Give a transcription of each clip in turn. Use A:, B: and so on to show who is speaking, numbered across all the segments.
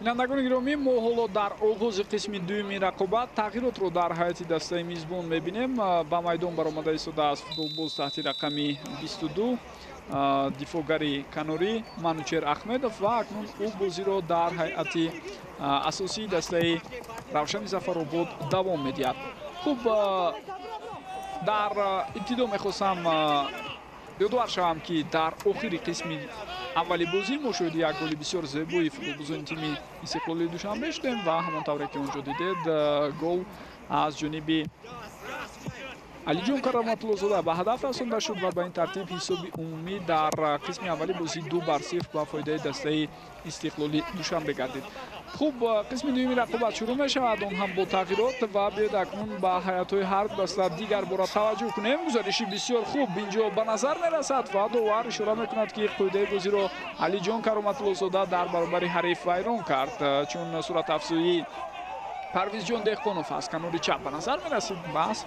A: Бинандагони гиромӣ, мо ҳоло дар оғози қисми дуюми рақобат тағйиротро дар ҳайати дастаи мизбон мебинем. Ба майдон баромада истодааст футболбоз таҳти рақами 22 дифоъгари канорӣ Манучер Ахмедов ва акнун ӯ бозиро дар ҳайати асосии дастаи Равшани Зафаробод давом медиҳад. Хуб, дар ибтидо мехостам ёдовар шавам, ки дар охири қисми аввали бозӣ мо шоҳиди як голи бисёр зебои футболбозони тими Истиқлоли Душанбе шудем ва ҳамон тавре ки онҷо дидед, гол аз ҷониби Алиҷон Кароматуллозода ба ҳадаф расонда шуд ва ба ин тартиб ҳисоби умумӣ дар қисми аввали бозӣ 2-0 ба фоидаи дастаи Истиқлоли Душанбе гардид. Хуб, қисми дуюми рақобат шурӯъ мешавад, он ҳам бо тағйирот ва биёед акнун ба ҳайатҳои ҳар даста дигар бора таваҷҷӯҳ кунем. Гузариши бисёр хуб инҷо ба назар мерасад ва довар ишора мекунад, ки қоидаи бозиро Алиҷон Кароматуллозода дар баробари ҳариф вайрон кард, чун суратафзоии Парвизҷон Деҳқонов аз канори чап ба назар мерасид. Бас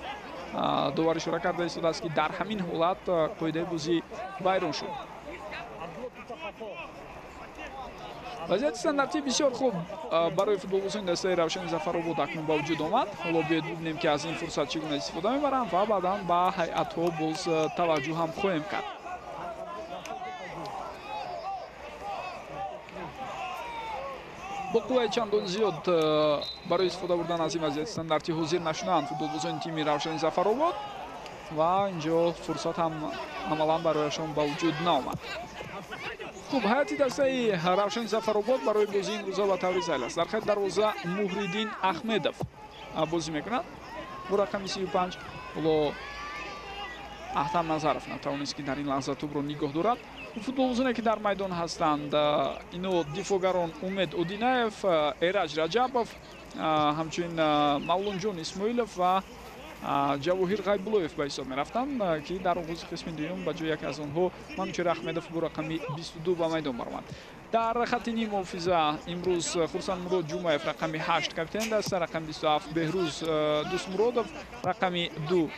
A: довар ишора карда истодааст, ки дар ҳамин ҳолат қоидаи бозӣ вайрон шуд. Вазъияти стандартӣ бисёр хуб барои футболбозони дастаи Равшани Зафаробод акнун ба вуҷуд омад. Ҳоло биёед бубинем, ки аз ин фурсат чӣ гуна истифода мебаранд ва баъдан ба ҳайатҳо боз таваҷҷӯҳ ҳам хоҳем кард. Бо қувваи чандон зиёд барои истифода бурдан аз ин вазъияти стандартӣ ҳозир нашуданд футболбозони тими Равшани Зафаробод ва инҷо фурсат ҳам амалан барояшон ба вуҷуд наомад. Хуб, ҳайати дастаи Равшани Зафаробод барои бозии имрӯза ба таври зайл аст. Дар хати дарвоза Муҳриддин Ахмедов бозӣ мекунад бо рақами 35. Ҳоло Аҳтам Назаров натавонист, ки дар ин лаҳза тӯбро нигоҳ дорад. Футболбозоне, ки дар майдон ҳастанд, ино дифоъгарон Умед Одинаев, Эраҷ Раҷабов, ҳамчунин Мавлонҷон Исмоилов ва Ҷавоҳир Ғайбуллоев ба ҳисоб мерафтанд, ки дар оғози қисми дуюм ба ҷои яке аз онҳо Манучер Ахмедов бо рақами 22 ба майдон баромад. Дар хатти ниммуҳофиза имрӯз Хурсандмурод Ҷумаев рақами 8 капитани даста, рақами 27 Беҳрӯз Дӯстмуродов, рақами 2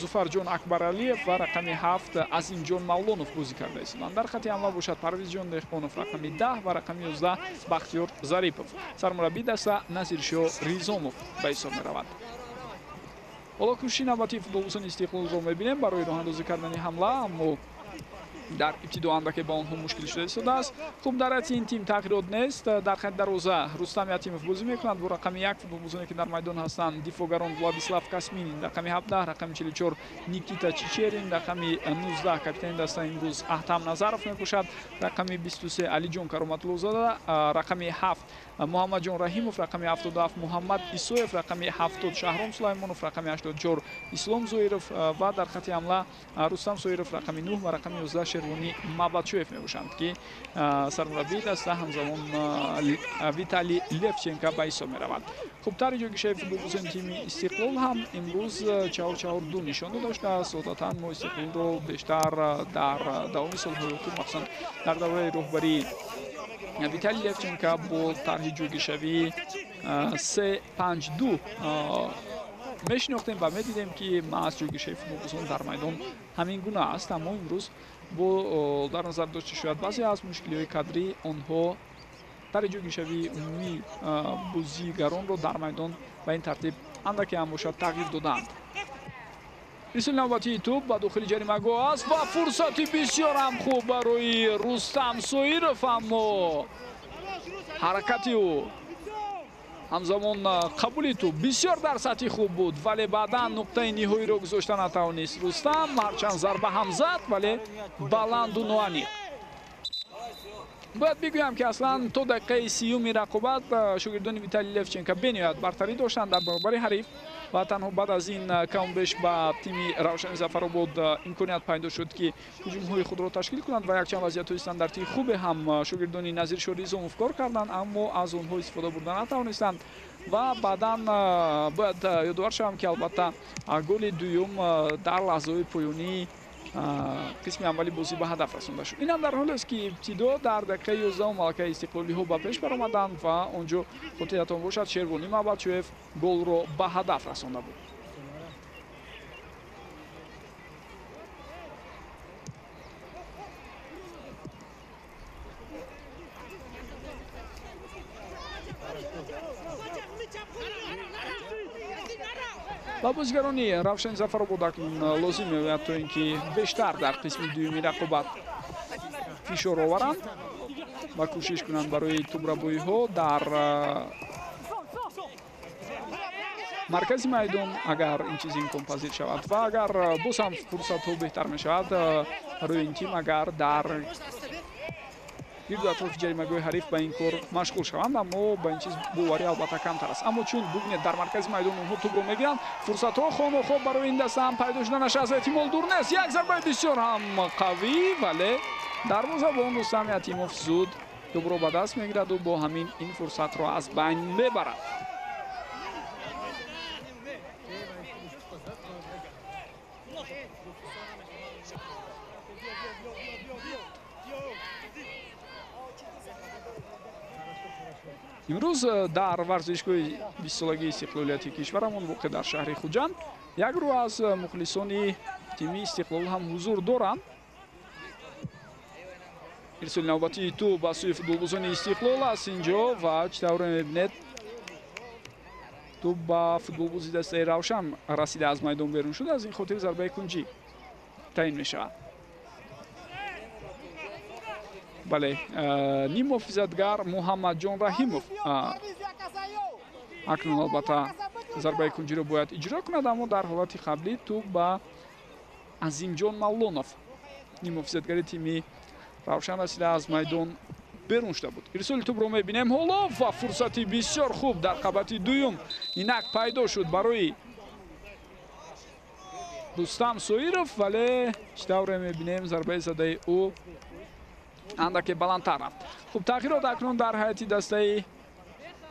A: Зуфарҷон Акбаралиев ва рақами 7 Азимҷон Мавлонов бозӣ карда истоданд. Дар хатти ҳамла бошад Парвизҷон Деҳқонов рақами 10 ва рақами 11 Бахтиёр Зарипов. Сармураббии даста Назиршоҳ Ризомов ба ҳисоб меравад. Ҳоло кӯшиши навбатии футболбозони Истиқлолро мебинем барои роҳандозӣ кардани ҳамла, аммо дар ибтидо андаке ба онҳо мушкил шуда истодааст. Хуб, дар ҳайати ин тим тағйирот нест. Дар хати дарвоза Рустам Ятимов бозӣ мекунад бо рақами 1. Футболбозоне, ки дар майдон ҳастанд, дифоъгарон Владислав Касминин рақами 17, рақами 44 Никита Чичерин, рақами 19 капитани даста имрӯз Аҳтам Назаров мепӯшад, рақами 23 Алиҷон Кароматуллозода, рақами 7 Муҳаммадҷон Раҳимов, рақами 77 Муҳаммад Исоев, рақами 70 Шаҳром Сулаймонов, рақами 84 Ислом Зоиров ва дар хати ҳамла Рустам Соиров рақами 9 ва рақами 11 Шервонӣ Мабатшоев мебошанд, ки сармураббии даста ҳамзамон Виталий Левченко ба ҳисоб меравад. Хуб, тарҳи ҷойгиршавии футболбозони тими Истиқлол ҳам имрӯз 4-4-2 нишон дода шудааст. Одатан мо Истиқлолро бештар дар давоми солҳои охир, махсусан дар давраи роҳбарии Виталий Левченко бо тарҳи ҷойгиршавии 3-5-2 мешинохтем ва медидем, ки маҳз ҷойгиршавии футболбозон дар майдон ҳамин гуна аст. Аммо имрӯз бо дар назар дошта шояд баъзе аз мушкилиҳои кадрӣ онҳо тарҳи ҷойгиршавии умумии бозигаронро дар майдон ба ин тартиб андаке ҳам бошад тағйир додаанд. Ирсоли навбатии тӯб ба дохили ҷаримагоҳ аст ва фурсати бисёр ҳам хуб барои Рустам Соиров, аммо ҳаракати ӯ ҳамзамон қабули тӯб бисёр дар сатҳи хуб буд, вале баъдан нуқтаи ниҳоиро гузошта натавонист Рустам. Ҳарчанд зарба ҳам зад, вале баланду ноаниқ. Бояд бигӯям, ки аслан то дақиқаи 30-уми рақобат шогирдони Виталий Левченко бениҳоят бартарӣ доштанд дар баробари ҳариф ва танҳо баъд аз ин камбеш ба тими Равшани Зафаробод имконият пайдо шуд, ки ҳуҷумҳои худро ташкил кунанд ва якчанд вазъиятҳои стандартии хубе ҳам шогирдони Назир Шоризомов кор карданд, аммо аз онҳо истифода бурда натавонистанд. Ва баъдан бояд ёдовар шавам, ки албатта голи дуюм дар лаҳзаҳои поёнии қисми аввали бозӣ ба ҳадаф расонда шуд. Инам дар ҳолест, ки ибтидо дар дақиқаи 11 малакаи истиқлолиҳо ба пеш баромаданд ва он ҷо хотиратон бошад, Шервонӣ Мабачоев голро ба ҳадаф расонда буд. Ба бозигарони Равшани Зафаробод акнун лозим меояд, то ин ки бештар дар қисми дуюми рақобат фишор оваранд ва кӯшиш кунанд барои тӯбрабоиҳо дар маркази майдон, агар ин чиз имконпазир шавад ва агар боз ҳам фурсатҳо беҳтар мешавад барои ин тим, агар дар гирду атрофи ҷаримагоҳи ҳариф ба ин кор машғул шаванд, аммо ба ин чиз боварӣ албатта камтар аст. Аммо чун бубинед, дар маркази майдон онҳо тӯбро мегиранд, фурсатҳо хонохо барои ин даста ҳам пайдо шуданаш аз эҳтимол дур нест. Як зарбаи бисёр ҳам қавӣ, вале дарвозабон Рустам Ятимов зуд тӯбро ба даст мегираду бо ҳамин ин фурсатро аз байн мебарад. Имрӯз дар варзишгоҳи 20-солагии истиқлолияти кишварамон воқеъ дар шаҳри Хуҷанд як гурӯҳ аз мухлисони тими Истиқлол ҳам ҳузур доранд. Ирсоли навбатии тӯб ба сӯи футболбозони Истиқлол аст инҷо ва чӣ тавре мебинед, тӯб ба футболбози дастаи Равшан расида аз майдон берун шуд. Аз ин хотир зарбаи кунҷӣ таъин мешавад. Бале, ним муҳофизатгар Муҳаммадҷон Раҳимов акнун албатта зарбаи кунҷиро бояд иҷро кунад, аммо дар ҳолати қаблӣ тӯб ба Азимҷон Мавлонов, ним муҳофизатгари тими Равшан, расида аз майдон берун шуда буд. Ирсоли тӯбро мебинем ҳоло ва фурсати бисёр хуб дар қабати дуюм инак пайдо шуд барои Рустам Соиров, вале чӣ тавре мебинем, зарбаи задаи ӯ андаке баландтар рафт. Хуб, тағйирот акнун дар ҳайати дастаи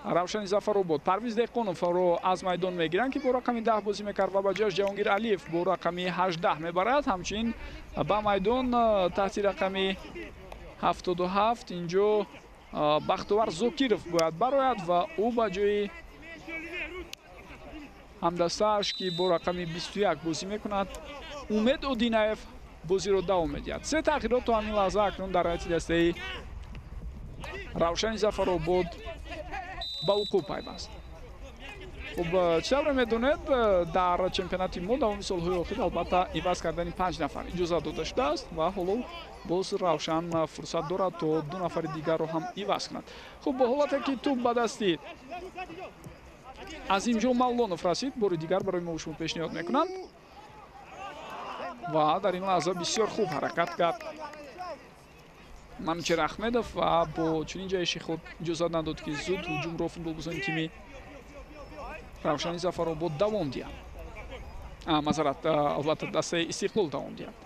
A: Равшани Зафаробод. Парвиз Деҳқоновро аз майдон мегиранд, ки бо рақами 10 бозӣ мекард ва ба ҷояш Ҷаҳонгир Алиев бо рақами 18 мебарад. Ҳамчунин ба майдон таҳти рақами 77 инҷо Бахтовар Зокиров бояд барояд ва ӯ ба ҷои ҳамдастааш, ки бо рақами 21 бозӣ мекунад, Умед Одинаев бозиро давом медиҳад. Се тағйирот то ҳамин лаҳза акнун дар ҳайати дастаи Равшани Зафаробод ба вуқӯъ пайваст. Хуб, чӣ тавре медонед, дар чемпионати мо давоми солҳои охир албатта иваз кардани 5 нафар иҷозат дода шудааст ва ҳоло боз Равшан фурсат дорад, то 2 нафари дигарро ҳам иваз кунад. Хуб, бо ҳолате ки тӯб ба дасти Азимҷон Мавлонов расид, бори дигар барои мо шумо пешниҳод мекунанд ва дар ин лаҳза бисёр хуб ҳаракат кард Манучер Аҳмедов ва бо чунин ҷаҳиши худ иҷозат надод, ки зуд ҳуҷумро футболбозони тими Равшани Зафаробод давом диҳанд. Мазарат, албатта дастаи Истиқлол давом диҳанд.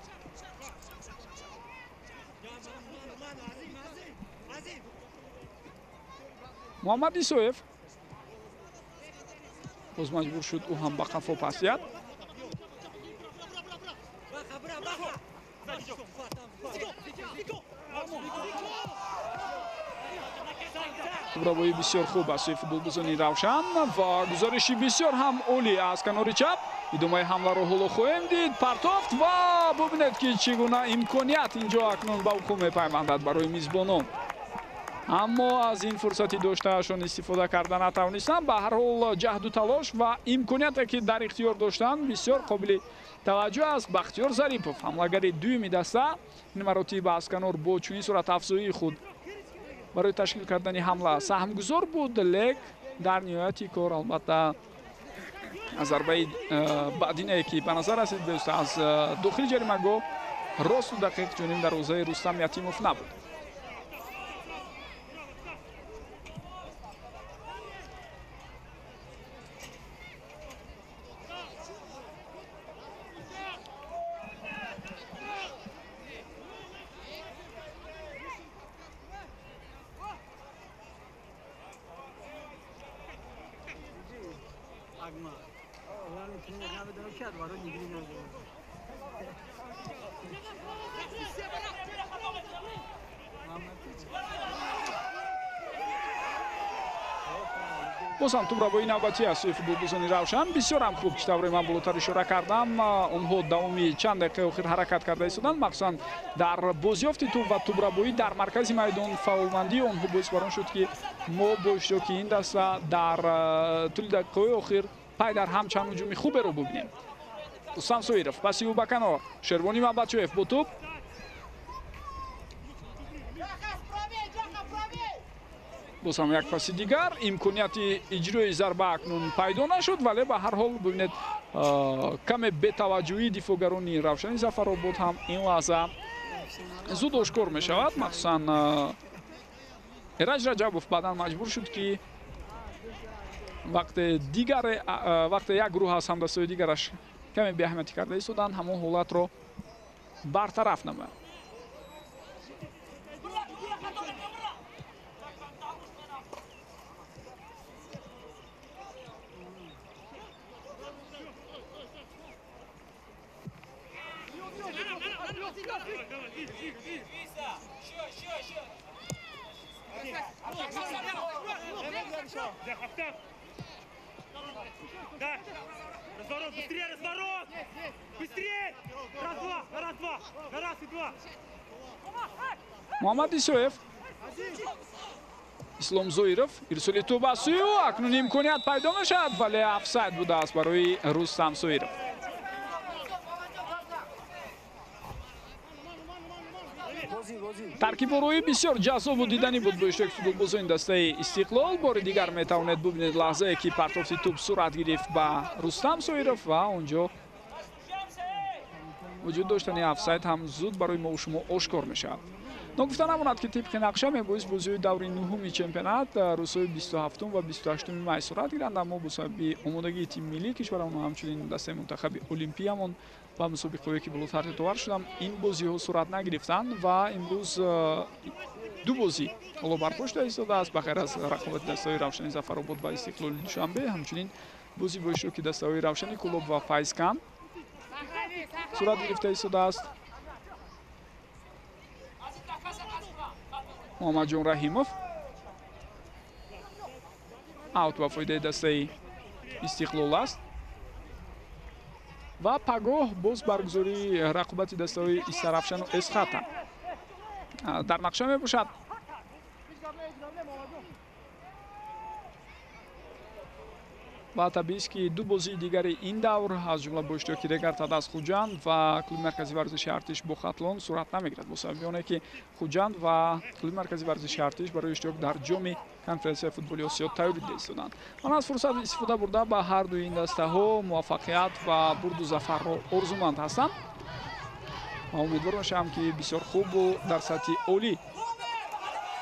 A: Муҳаммад Исоев боз маҷбур шуд ӯ ҳам ба қафо пас диҳад. Тӯбрабоӣ бисёр хуб аз сӯи футболбозони Равшан ва гузориши бисёр ҳам олӣ аз канори чап. Идомаи ҳамларо ҳоло хоҳем дид. Партофт ва бубинед, ки чӣ гуна имконият инҷо акнун ба вуқӯъ мепайвандад барои мизбонон. Аммо аз ин фурсати доштаашон истифода карда натавонистанд. Ба ҳар ҳол ҷаҳду талош ва имконияте, ки дар ихтиёр доштанд, бисёр қобили таваҷҷӯҳ аст. Бахтиёр Зарипов, ҳамлагари дуюми даста, ин маротиба аз канор бо чунин суратафзоии худ барои ташкил кардани ҳамла саҳмгузор буд, лек дар ниҳояти кор албатта аз зарбаи баъдинае, ки ба назар расид, аз дохили ҷаримагоҳ росту дақиқ ҷониби дарвозаи Рустам Ятимов набуд. Боз ҳам тӯбрабои навбатӣ аз сӯи футболбозони Равшан. Бисёр ҳам хуб, чӣ тавре ман болотар ишора кардам, онҳо давоми чанд дақиқаи охир ҳаракат карда истоданд, махсусан дар бозёфти тӯб ва тӯбрабоӣ дар маркази майдон. Фаъолмандии онҳо боис бар он шуд, ки мо бо иштироки ин даста дар тӯли дақиқаҳои охир пай дар ҳам чанд ҳуҷуми хуберо бубинем. Рустам Соиров паси ӯ ба канор, Шервони Мамбачоев бо тӯб. Боз ҳам як паси дигар, имконияти иҷрои зарба акнун пайдо нашуд, вале ба ҳар ҳол бибинед, каме бетаваҷҷӯҳии дифоъгарони Равшани Зафаробод ҳам ин лаҳза зуд ошкор мешавад. Махсусан Эраҷ Раҷабов баъдан маҷбур шуд, ки вақте дигаре, вақте як гурӯҳ аз ҳамдастаҳои дигараш каме беаҳамиятӣ карда истоданд, ҳамон ҳолатро бартараф намояд.
B: Разворот, быстрее, разворот! Быстрее! Раз, два, раз, два, раз и два.
A: Муҳаммад Исоев, Ислом Зоиров, ирсоли тӯб аз сӯи ӯ, акнун имконият пайдо мешавад, вале офсайд будааст барои Рустам Соиров. Таркиборои бисёр ҷаззобу диданӣ буд бо иштироки футболбозони дастаи Истиқлол. Бори дигар метавонед бубинед лаҳзае, ки партофти тӯб сурат гирифт ба Рустам Соиров ва онҷо вуҷуд доштани офсайд ҳам зуд барои мо шумо ошкор мешавад. Ногуфта намонад, ки тибқи нақша мебоист бозиҳои даври нуҳуми чемпионат рӯзҳои 27 ва 28 май сурат гиранд, аммо бо сабаби омодагии тими миллии кишварамон ва ҳамчунин дастаи мунтахаби олимпиямон ва мусобиқаҳое, ки болотар товар шуданд, ин бозиҳо сурат нагирифтанд ва имрӯз ду бозӣ ҳоло барпо шуда истодааст. Ба ғайр аз рақобати дастаҳои Равшани Зафаробод ва Истиқлоли Душанбе, ҳамчунин бозӣ бо иштироки дастаҳои Равшани Кӯлоб ва Файзкан сурат гирифта истодааст. Муҳаммадҷон Раҳимов аут ба фоидаи дастаи Истиқлол аст ва пагоҳ боз баргузории рақобати дастаҳои Истарафшану Эсхата дар нақша мебошад. Ва табиист, ки ду бозии дигари ин давр, аз ҷумла бо иштироки Регар ТадАЗ Хуҷанд ва клуби марказии варзиши Артиш бо Хатлон сурат намегирад, бо сабаби оне ки Хуҷанд ва клуби марказии варзиши Артиш барои иштирок дар ҷоми конференсияи футболи Осиё тайёрӣ дида истоданд. Ман аз фурсат истифода бурда ба ҳар дуи ин дастаҳо муваффақият ва бурду зафарро орзуманд ҳастам ва умедвор мешавам, ки бисёр хубу дар сатҳи олӣ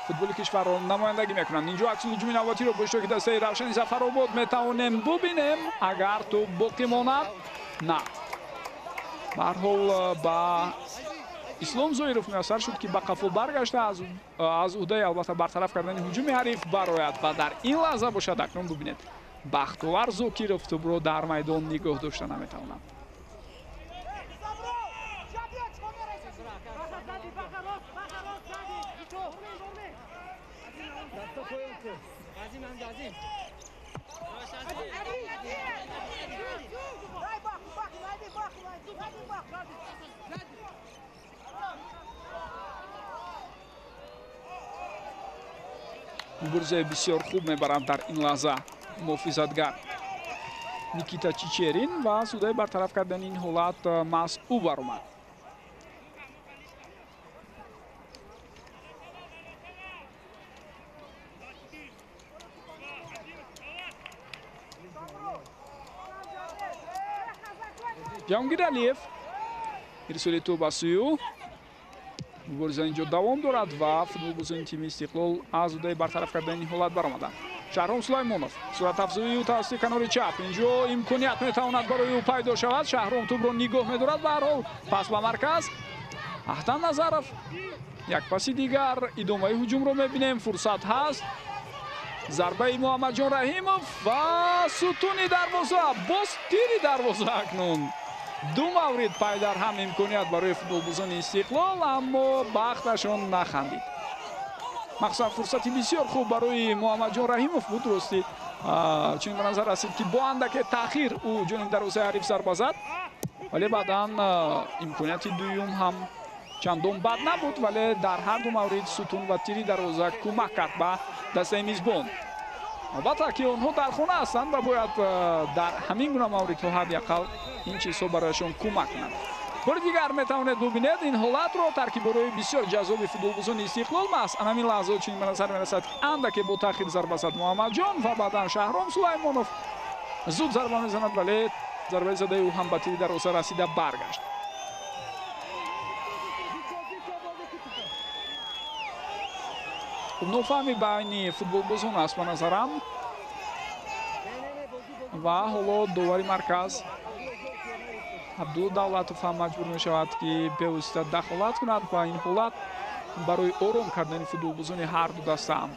A: футболи кишварро намояндагӣ мекунанд. Инҷо акси ҳуҷуми навбатиро бо иштироки дастаи Равшани Зафаробод метавонем бубинем, агар тӯб боқӣ монад. На, ба ҳар ҳол ба Ислом Зоиров муяссар шуд, ки ба қафо баргашта аз уҳдаи албатта бартараф кардани ҳуҷуми ҳариф барояд ва дар ин лаҳза бошад, акнун бубинед, Бахтовар Зокиров тӯбро дар майдон нигоҳ дошта наметавонад. Муборизаи бисёр хуб мебаранд дар ин лаҳза муҳофизатгар Никита Чичерин ва судаи бартараф кардани ин ҳолат маҳз ӯ баромад. Ҷаҳонгир Алиев, ирсоли тӯб ба сӯи ӯ. Мубориза инҷо давом дорад ва футболбозони тими Истиқлол аз уҳдаи бартараф кардани ин ҳолат баромаданд. Шаҳром Сулаймонов, суратафзоии ӯ тавассути канори чап, инҷо имконият метавонад барои ӯ пайдо шавад. Шаҳром тӯбро нигоҳ медорад, ба ҳар ҳол пас ба марказ. Аҳтам Назаров, як паси дигар, идомаи ҳуҷумро мебинем, фурсат ҳаст. Зарбаи Муҳаммадҷон Раҳимов ва сутуни дарвоза, боз тири дарвоза. Акнун ду маврид пай дар ҳам имконият барои футболбозони Истиқлол, аммо бахташон нахандид. Махсусан фурсати бисёр хуб барои Муҳаммадҷон Раҳимов буд. Рости чун ба назар расид, ки бо андаке таъхир ӯ ҷониби дарвозаи ҳариф зарба зад, вале баъдан имконияти дуюм ҳам чандон бад набуд, вале дар ҳар ду маврид сутун ва тири дарвоза кӯмак кард ба дастаи мизбон. Албатта ки онҳо дар хона ҳастанд ва бояд дар ҳамин гуна мавридҳо ҳадди ақал ин чизҳо барояшон кӯмак кунанд. Бори дигар метавонед бубинед ин ҳолатро. Таркиборои бисёр ҷаззоби футболбозони Истиқлол маст. Ана ҳамин лаҳзао чунин ба назар мерасад, ки андаке бо таъхир зарба зад Муҳаммадҷон ва баъдан Шаҳром Сулаймонов зуд зарба мезанад, вале зарбаи задаи ӯ ҳам ба тири дарвоза расида баргашт. Нофаҳми байни футболбозон аст ба назарам ва ҳоло довари марказ Абдулло Давлатов ҳам маҷбур мешавад, ки бевосита дахолат кунад ва ин ҳолат барои ором кардани футболбозони ҳар ду даста ҳам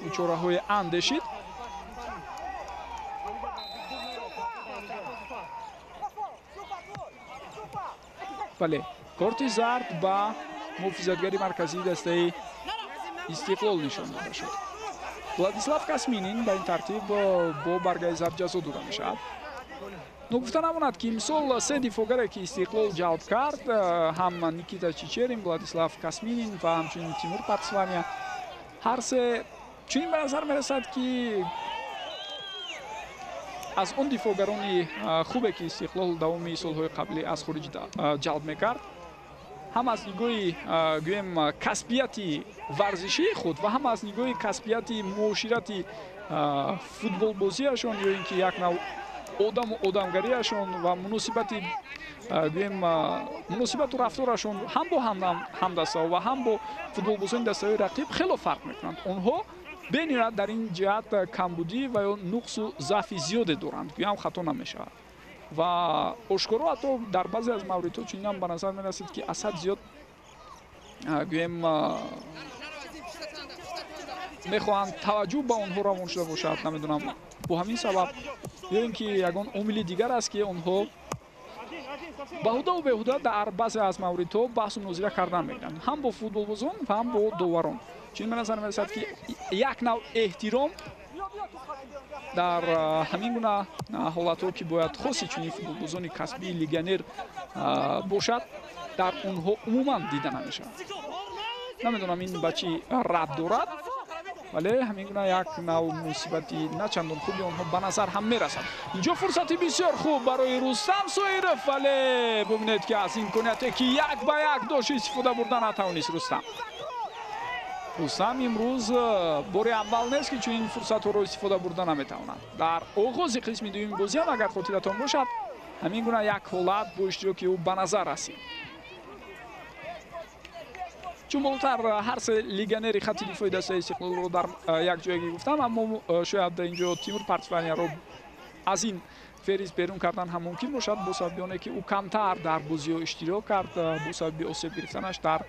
A: ӯ чораҳои андешид. Бале, корти зард ба муҳофизатгари марказии дастаи Истиқлол нишон дода шуд. Владислав Касминин ба ин тартиб бо баргаи зард ҷазо дода мешавад. Ногуфта намонад, ки имсол се дифоъгаре, ки Истиқлол ҷалб кард, ҳам Никита Чичерин, Владислав Касминин ва ҳамчунин Тимур Партсвания, ҳар се чунин ба назар мерасад, ки аз он дифоъгарони хубе, ки Истиқлол давоми солҳои қаблӣ аз хориҷ ҷалб мекард, ҳам аз нигоҳи, гӯем, касбияти варзишии худ ва ҳам аз нигоҳи касбияти муоширати футболбозиашон ё ин ки як нав одаму одамгариашон ва муносибати, гӯем, муносибату рафторашон ҳам бо ҳамдастаҳо ва ҳам бо футболбозони дастаҳои рақиб хело фарқ мекунанд. Онҳо бениҳоят дар ин ҷиҳат камбудӣ ва ё нуқсу заъфи зиёде доранд, гӯям хато намешавад. Ва ошкоро ҳатто дар баъзе аз мавридҳо чунинам ба назар мерасид, ки аз ҳад зиёд, гӯем, мехоҳанд таваҷҷӯҳ ба онҳо равон шуда бошад. Намедонам, бо ҳамин сабаб ё ин ки ягон омили дигар аст, ки онҳо баҳудаву беҳуда дар баъзе аз мавридҳо баҳсу мунозира кардан мегиранд, ҳам бо футболбозон ва ҳам бо доварон. Чунин ба назар мерасад, ки як нав эҳтиром дар ҳамин гуна ҳолатҳо, ки бояд хоси чунин футболбозони касбии легионер бошад, дар онҳо умуман дида намешавад. Намедонам, ин ба чӣ рабт дорад, вале ҳамин гуна як нав муносибати на чандон хуби онҳо ба назар ҳам мерасад. Инҷо фурсати бисёр хуб барои Рустам Соиров, вале бубинед, ки аз имконияте, ки як ба як дошт, истифода бурда натавонист Рустам. Рустам имрӯз бори аввал нест, ки чунин фурсатҳоро истифода бурда наметавонад. Дар оғози қисми дуюми бозӣ ҳам, агар хотиратон бошад, ҳамин гуна як ҳолат бо иштироки ӯ ба назар расид. Чун болотар ҳар се легионери хатти дифои дастаи Истиқлолро дар як ҷоягӣ гуфтам, аммо шояд инҷо Тимур Партсванияро аз ин феҳрист берун кардан ҳам мумкин бошад, бо сабаби оне ки ӯ камтар дар бозиҳо иштирок кард бо сабаби осеб гирифтанаш дар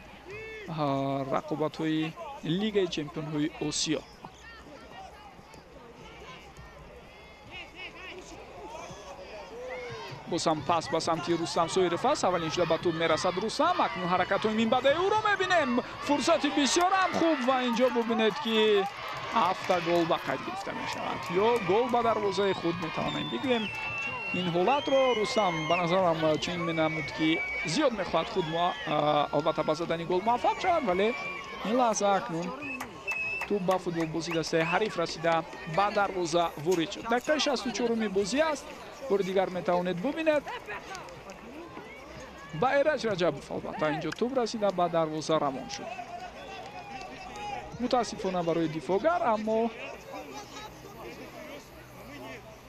A: рақобатҳои Лигаи чемпионҳои Осиё. Боз ҳам пас ба самти Рустам Соиров аст. Аввалин шуда ба тӯб мерасад Рустам. Акнун ҳаракатҳои минбаъдаи ӯро мебинем. Фурсати бисёрам хуб ва инҷо бубинед, ки автогол ба қайд гирифта мешавад ё гол ба дарвозаи худ метавонем бигӯем. Ин ҳолатро Рустам ба назарам чунин менамуд, ки зиёд мехоҳад худ албатта ба задани гол муваффақ шавад, вале ин лаҳза акнун тӯб ба футболбози дастаи ҳариф расида ба дарвоза ворид шуд. Дақиқаи 64-уми бозӣ аст. Бори дигар метавонед бубинед, ба Эраҷ Раҷабов албатта инҷо тӯб расида ба дарвоза равон шуд. Мутаассифона барои дифоъгар, аммо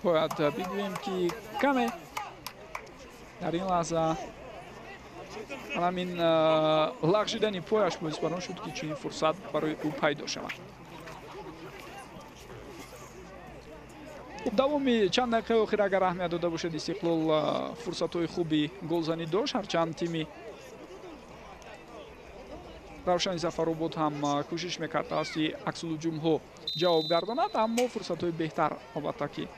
A: бояд бигӯем, ки каме дар ин лаҳза ҳамин лағжидани пояш боис бар он шуд, ки чунин фурсат барои ӯ пайдо шавад. Хуб, давоми чанд дақиқаи охир, агар аҳамият дода бошед, Истиқлол фурсатҳои хуби голзанӣ дошт, ҳарчанд тими Равшани Зафаробод ҳам кӯшиш мекард тавассути аксулҳуҷумҳо ҷавоб гардонад, аммо фурсатҳои беҳтар албатта ки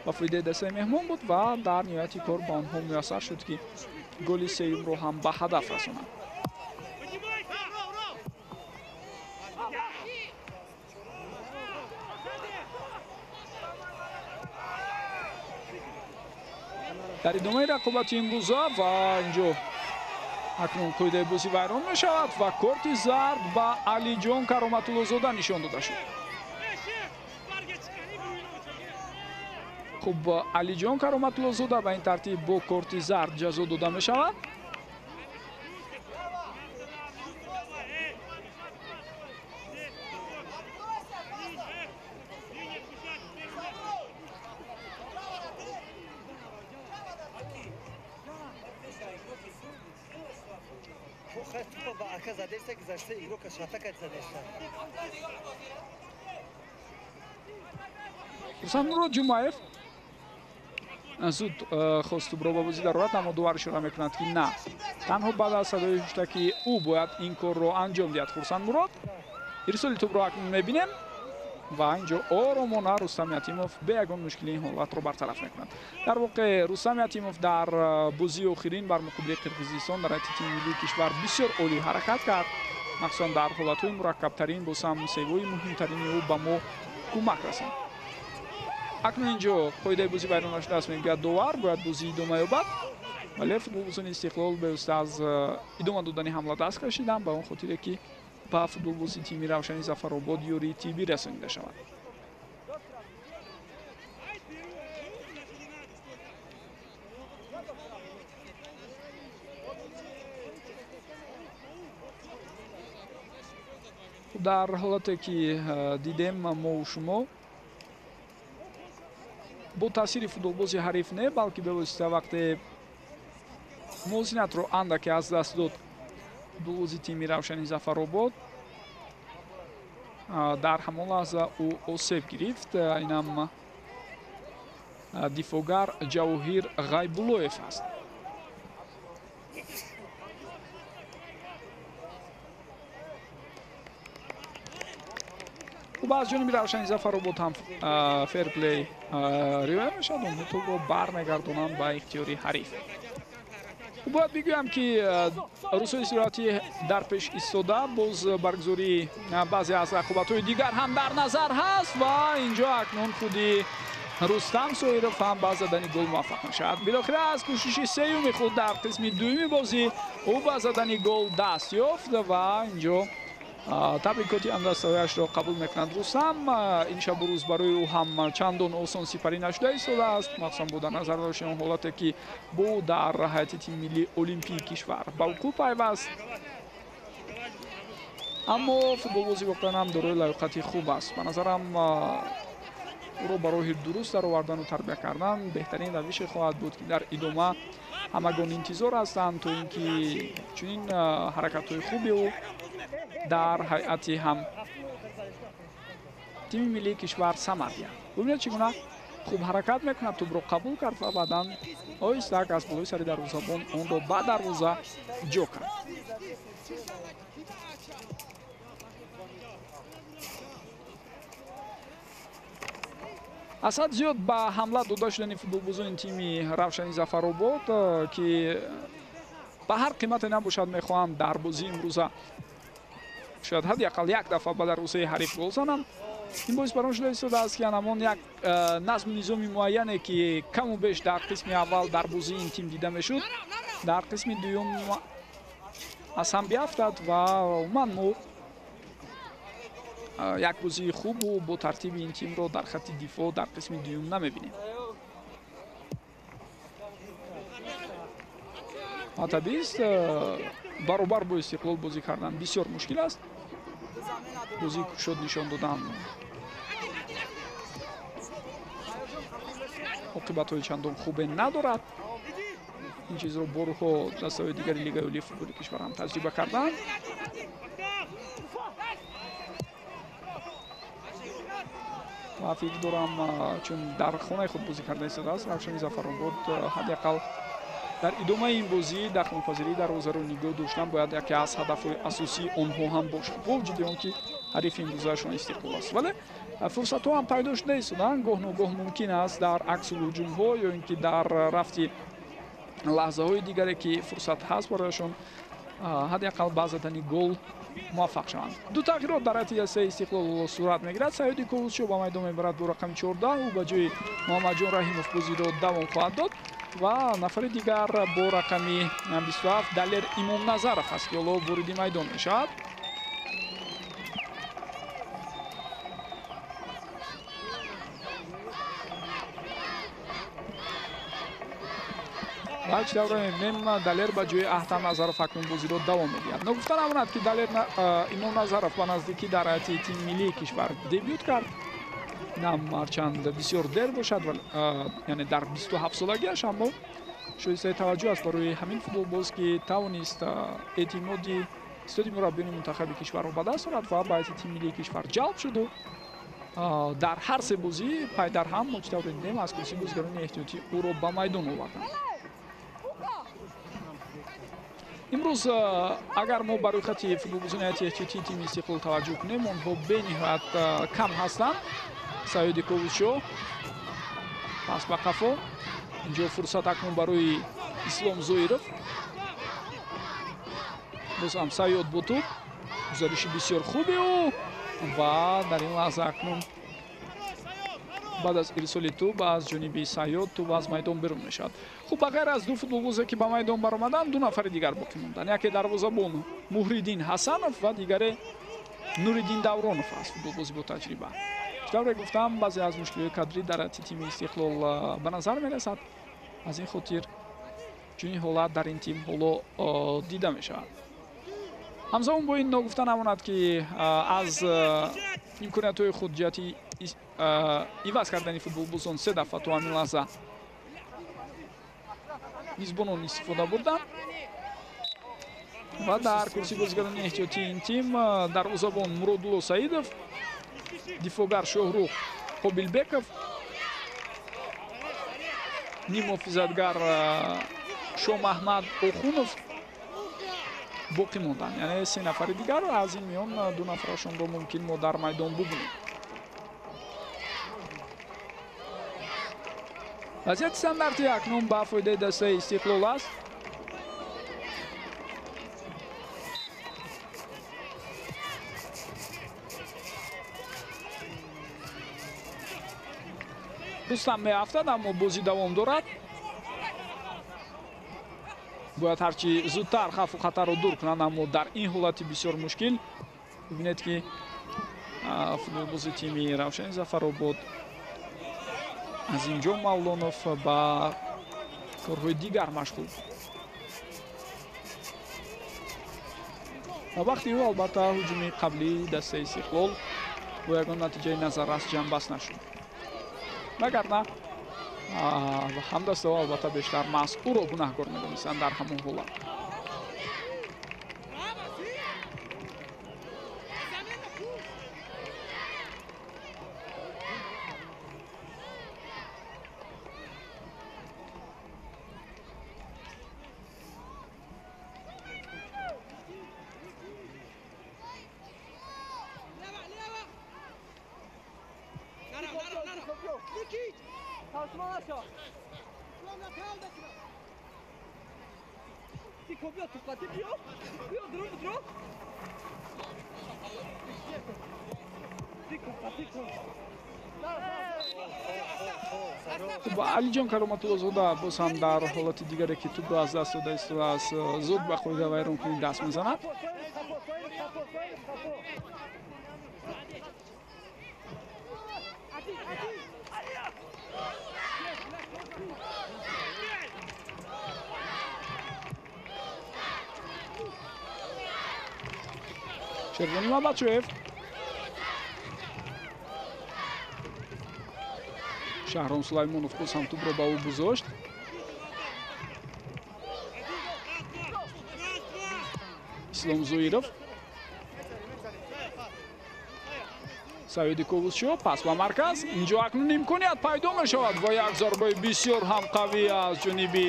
A: ба фоидаи дастаи меҳмон буд ва дар ниҳояти кор ба онҳо муяссар шуд, ки голи сеюмро ҳам ба ҳадаф расонанд. Дар идомаи рақобати имрӯза ва инҷо акнун қоидаи бозӣ вайрон мешавад ва корти зард ба Алиҷон Кароматуллозода нишон дода шуд. Хуб, Алиҷон Кароматуллозода ба ин тартиб бо корти зард ҷазо дода мешавад. Рустаммурод Ҷумаев зуд хост тӯбро ба бозӣ дарорад, аммо довар ишора мекунад, ки на, танҳо баъд аз садои ҳуштаки ӯ бояд ин корро анҷом диҳад. Хурсандмурод ирсоли тӯбро акнун мебинем ва инҷо оромона Рустам Ятимов бе ягон мушкили ин ҳолатро бартараф мекунад. Дар воқеъ Рустам Ятимов дар бозии охирин бар муқобили Қирғизистон дар ҳайати тими миллии кишвар бисёр олӣ ҳаракат кард, махсусан дар ҳолатҳои мураккабтарин боз ҳам севои муҳимтарини ӯ ба мо кӯмак расонд. Акнун инҷо қоидаи бозӣ вайрон нашудааст, мегӯяд довар, бояд бозӣ идома ёбад, вале футболбозони Истиқлол бевосита аз идома додани ҳамла даст кашиданд, ба он хотире ки ба футболбози тими Равшани Зафаробод ёрии тиббӣ расонида шавад. Дар ҳолате ки дидем мову шумо бо таъсири футболбози ҳариф не, балки бевосита вақте мувозинатро андаке аз даст дод футболбози тими Равшани Зафаробод, дар ҳамон лаҳза ӯ осеб гирифт. Инам дифоъгар Ҷавоҳир Ғайбуллоев аст. Хуб, аз ҷониби Равшани Зафаробод ҳам ферплей риоя мешавад, онҳо тӯбро бармегардонанд ба ихтиёри ҳариф. Бояд бигӯям, ки рӯзҳои истироҳатӣ дар пеш истода, боз баргузории баъзе аз рақобатҳои дигар ҳам дар назар ҳаст ва инҷо акнун худи Рустам Соиров ҳам ба задани гол муваффақ мешавад. Билохира аз кӯшиши сеюми худ дар қисми дуюми бозӣ ӯ ба задани гол даст ёфт ва инҷо табрикоти ҳамдастаҳояшро қабул мекунад. Рустам ин шабу рӯз барои ӯ ҳам чандон осон сипарӣ нашуда истодааст, махсусан бо дар назар доштани он ҳолате ки бо дар ҳайати тими миллии олимпии кишвар ба вуқӯъ пайваст. Аммо футболбозӣ воқеан ҳам дорои лаёқати хуб аст. Ба назарам ӯро ба роҳи дуруст даровардану тарбия кардан беҳтарин равише хоҳад буд, ки дар идома ҳамагон интизор ҳастанд, то ин ки чунин ҳаракатҳои хуби ӯ дар ҳайати ҳам тими миллии кишвар самар диҳад. Бубинед, чӣ гуна хуб ҳаракат мекунад, тӯбро қабул кард ва баъдан оҳистак аз болои сари дарвозабон онро ба дарвоза ҷо кард. Асад зиёд ба ҳамла дода шудани футболбозони тими Равшани Зафаробод, ки ба ҳар қимате набошад мехоҳанд дар бозии имрӯза шояд ҳадди ақал як дафъа ба дарвозаи ҳариф гол зананд. Ин боис бар он шуда истодааст, ки анамон як назму низоми муайяне, ки каму беш дар қисми аввал дар бозии ин тим дида мешуд, дар қисми дуюм аз ҳам биафтад ва умуман мо як бозии хубу бо тартиби ин тимро дар хатти дифоъ дар қисми дуюм намебинем. Табиист, баробар бо Истиқлол бозӣ кардан бисёр мушкил аст. Бозии кушод нишон додан оқибатҳои чандон хубе надорад. Ин чизро борҳо дастаҳои дигари Лигаи олии футболи кишвар ҳам таҷриба карданд. Ва фикр дорам, чун дар хонаи худ бозӣ карда истодааст Равшани Зафаробод, ҳадди ақал дар идомаи ин бозӣ дахлнопазирии дарвозаро нигоҳ доштан бояд яке аз ҳадафҳои асосии онҳо ҳам бошад, бо вуҷуди он ки ҳарифи имрӯзаашон Истиқлол аст. Вале Фурсатҳо ҳам пайдо шуда истоданд, гоҳ ногоҳ мумкин аст дар аксул ҳуҷумҳо ё ин ки дар рафти лаҳзаҳои дигаре ки фурсат ҳаст барояшон ҳадди ақал ба задани гол муваффақ шаванд. Ду тағйирот дар ҳайати дастаи Истиқлол сурат мегирад. Саёди Ковусшо ба майдон мебарад бо рақами 14, ӯ ба ҷои Муҳаммадҷон Раҳимов бозиро давом хоҳад дод ва нафари дигар бо рақами 27 Далер Имомназаров аст, ки ҳоло вориди майдон мешавад. Ва чӣ тавре мебинем, Далер ба ҷои Аҳтам Назаров акнун бозиро давом медиҳад. Ногуфта намонад, ки Далер Имомназаров ба наздикӣ дар ҳайати тими миллии кишвар дебют кард. Нам ҳарчанд бисёр дер бошад, яъне дар 27 солагиаш, аммо шоистаи таваҷҷӯҳ аст барои ҳамин футболбоз, ки тавонист эътимоди истоди мураббиёни мунтахаби кишварро ба даст орад ва ба ҳайати тими миллии кишвар ҷалб шуду дар ҳар се бозӣ пай дар ҳам мо чӣ тавре дидем, аз курсии бозигарони эҳтиётӣ ӯро ба майдон оварданд. Имрӯз агар мо ба рӯйхати футболбозони ҳайати эҳтиётии тими Истиқлол таваҷҷӯҳ кунем, онҳо бениҳоят кам ҳастанд. Саёди Ковусшо пас ба қафо. Инҷо фурсат акнун барои Ислом Зоиров. Боз ҳам Саёд бо туп. Гузариши бисёр хуби ӯ ва дар ин лаҳза акнун баъд аз ирсоли тӯб аз ҷониби Саёд тӯб аз майдон берун мешавад. Хуб, ба ғайр аз ду футболбозе ки ба майдон баромаданд, ду нафари дигар боқӣ монданд. Яке дарвозабон Муҳриддин Ҳасанов ва дигаре Нуриддин Давронов аст, футболбози бо таҷриба. Чӣ тавре гуфтам, баъзе аз мушкилиҳои кадрӣ дар ҳайати тими Истиқлол ба назар мерасад. Аз ин хотир чунин ҳолат дар ин тим ҳоло дида мешавад. Ҳамзамон бо ин ногуфта намонад, ки аз имкониятҳои худ ҷиҳати иваз кардани футболбозон се дафъа то ҳамин лаҳза мизбонон истифода бурданд ва дар курсии бозигарони эҳтиётии ин тим дарвозабон Муродулло Саидов, дифоъгар Шоҳрух Қобилбеков, ниммуҳофизатгар Шомаҳмад Охунов боқӣ монданд. Яъне се нафари дигар, аз ин миён ду нафарашонро мумкин мо дар майдон бубинем. Вазъияти стандарти акнун ба фоидаи дастаи Истиқлол аст. Рустам меафтад, аммо бозӣ давом дорад. Бояд ҳарчи зудтар хавфу хатарро дур кунанд, аммо дар ин ҳолати бисёр мушкил бибинед, ки футболбози тими Равшани Зафаробод Азимҷон Мавлонов ба корҳои дигар машғул. Ва вақти ӯ албатта ҳуҷуми қаблии дастаи Истиқлол бо ягон натиҷаи назаррас ҷамъбаст нашуд. Вагарна ҳамдастаҳо албатта бештар маҳз ӯро гунаҳкор медонистанд дар ҳамон ҳолат. Алиҷон Кароматуллозода боз ҳам дар ҳолати дигаре ки тӯбро аз даст дода истодааст, зуд ба қоидавайронкунӣ даст мезанад. Шервони Мамадшоев, Шаҳром Сулаймонов боз ҳам тӯбро ба ӯ гузошт. Ислом Зоиров, Саиди Ковусшо, пас ба марказ. Инҷо акнун имконият пайдо мешавад ва як зарбаи бисёр ҳам қавӣ аз ҷониби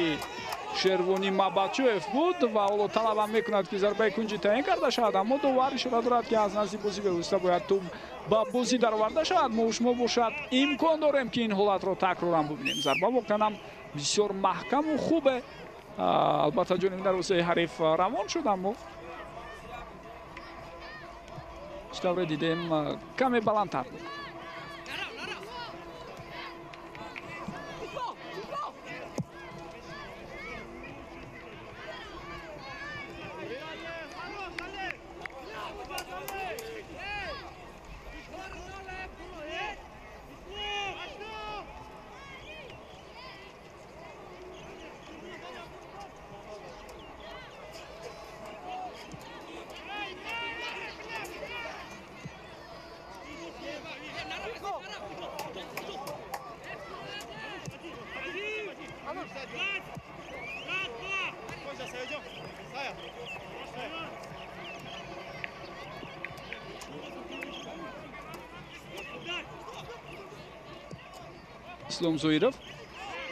A: Шервони Мабачоев буд ва ҳоло талабам мекунад, ки зарбаи кунҷӣ таъин карда шавад, аммо довар ишора дорад, ки аз назди бозӣ бевосита бояд тӯб ба бозӣ дароварда шавад. Мо шумо бошад имкон дорем, ки ин ҳолатро такроран бубинем. Зарба воқеан ҳам бисёр маҳкаму хубе, албатта ҷониби дарвозаи ҳариф равон шуд, аммо чӣ тавре дидем, каме баландтар буд. Ислом Зоиров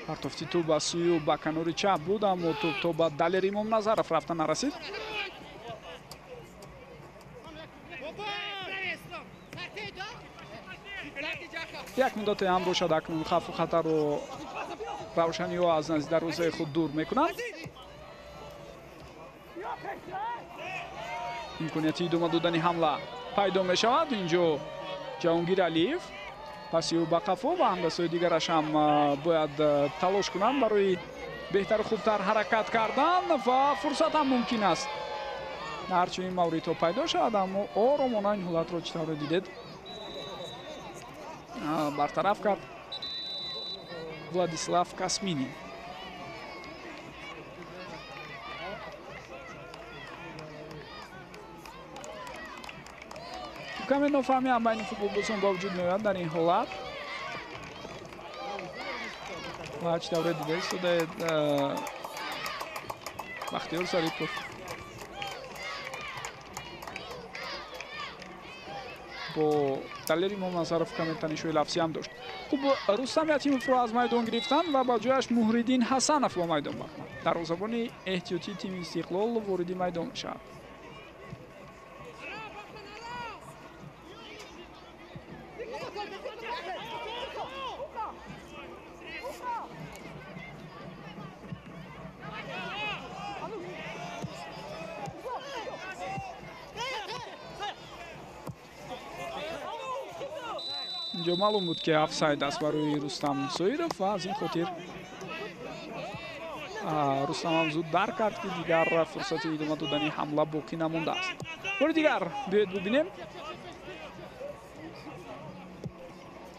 A: партофти тӯб ба сӯю ба канори чап буд, аммо тӯб то ба Далер Имомназаров рафта нарасид. Як муддате ҳам бошад, акнун хавфу хатарро равшаниҳо аз назди дарвозаи худ дур мекунанд. Имконияти идома додани ҳамла пайдо мешавад. Инҷо Ҷаҳонгир Алиев паси ӯ ба қафо ва ҳамдастҳои дигараш ҳам бояд талош кунанд барои беҳтару хубтар ҳаракат кардан ва фурсат ҳам мумкин аст дар чунин мавридҳо пайдо шавад, аммо оромона ин ҳолатро чӣ тавре дидед бартараф кард Владислав Касминин. Каме нофаҳмӣ ҳам байни футболбозон ба вуҷуд меояд дар ин ҳолат ва чӣ тавре дида истодаед, Бахтиёр Зарипов бо Далер Имомназаров каме танишҳои лафзӣ ҳам дошт. Хуб, Рустам Ятимовро аз майдон гирифтанд ва ба ҷояш Муҳриддин Ҳасанов ба майдон баромад. Дарвозабони эҳтиётии тими Истиқлол вориди майдон мешавад. Инҷо маълум буд, ки офсайд аст барои Рустам Зоиров ва аз ин хотир Рустам ҳам зуд дарк кард, ки дигар фурсати идома додани ҳамла боқӣ намондааст. Бори дигар биёед бубинем.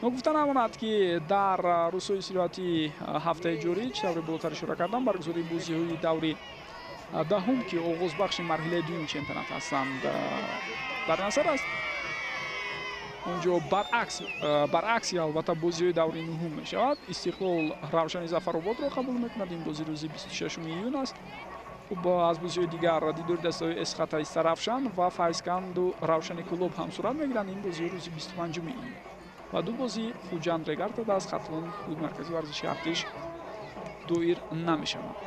A: Ногуфта намонад, ки дар рӯзҳои истироҳатии ҳафтаи ҷорӣ, чӣ тавре болотар ишора кардам, баргузории бозиҳои даври даҳум, ки оғозбахши марҳилаи дуюми чемпионат ҳастанд, дар назар аст. Онҷо баръакси албатта бозиҳои даври нуҳум мешавад. Истиқлол Равшани Зафарободро қабул мекунад. Ин бозӣ рӯзи 26 июн аст. Хуб, аз бозиҳои дигар дидори дастаҳои Эсхата Истаравшан ва Файзканду Равшани Кӯлоб ҳам сурат мегиранд. Ин бозиҳо рӯзи 25 июн ва ду бозӣ Хуҷанд Регар аз Хатлон клуби марказии варзиши Артиш доир намешаванд.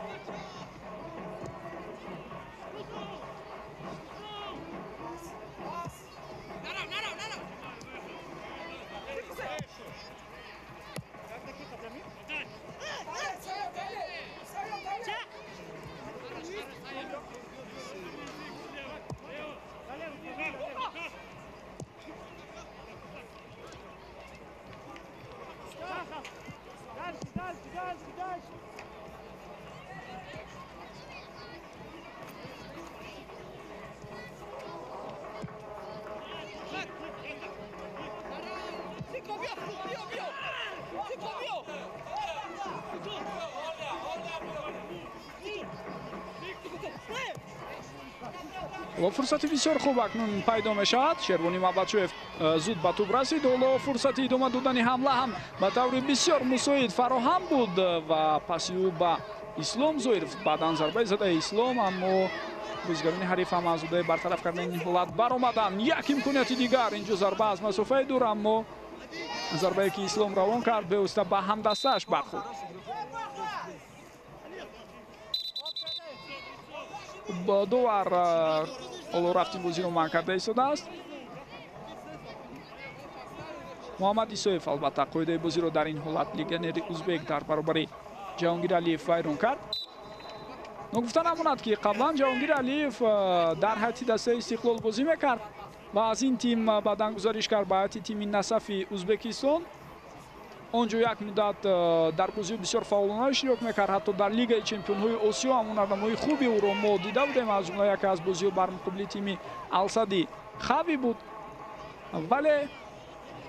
A: Ҳоло фурсати бисёр хуб акнун пайдо мешавад. Шервони Мабачоев зуд ба тӯб расид. Ҳоло фурсати идома додани ҳамла ҳам ба таври бисёр мусоид фароҳам буд ва паси ӯ ба Ислом Зоиров. Баъдан зарбаи задаи Ислом, аммо бозигарони ҳариф ҳам аз удаи бартараф кардани ин ҳолат баромаданд. Як имконияти дигар, инҷо зарба аз масофаи дур, аммо зарбае ки Ислом равон кард бевосита ба ҳамдастааш бархӯрд. Довар ҳоло рафти бозиро манъ карда истодааст. Муҳаммад Исоев албатта қоидаи бозиро дар ин ҳолат легионери узбек дар баробари Ҷаҳонгир Алиев вайрон кард. Ногуфта намонад, ки қаблан Ҷаҳонгир Алиев дар ҳайати дастаи Истиқлол бозӣ мекард ва аз ин тим баъдан гузариш кард ба ҳайати тими Насафи Узбекистон. Он ҷо як муддат дар бозиҳо бисёр фаъолона иштирок мекард, ҳатто дар Лигаи чемпионҳои Осиё ҳам ҳунарнамоии хуби ӯро мо дида будем, аз ҷумла яке аз бозиҳо бар муқобили тими Алсади Хави буд. Вале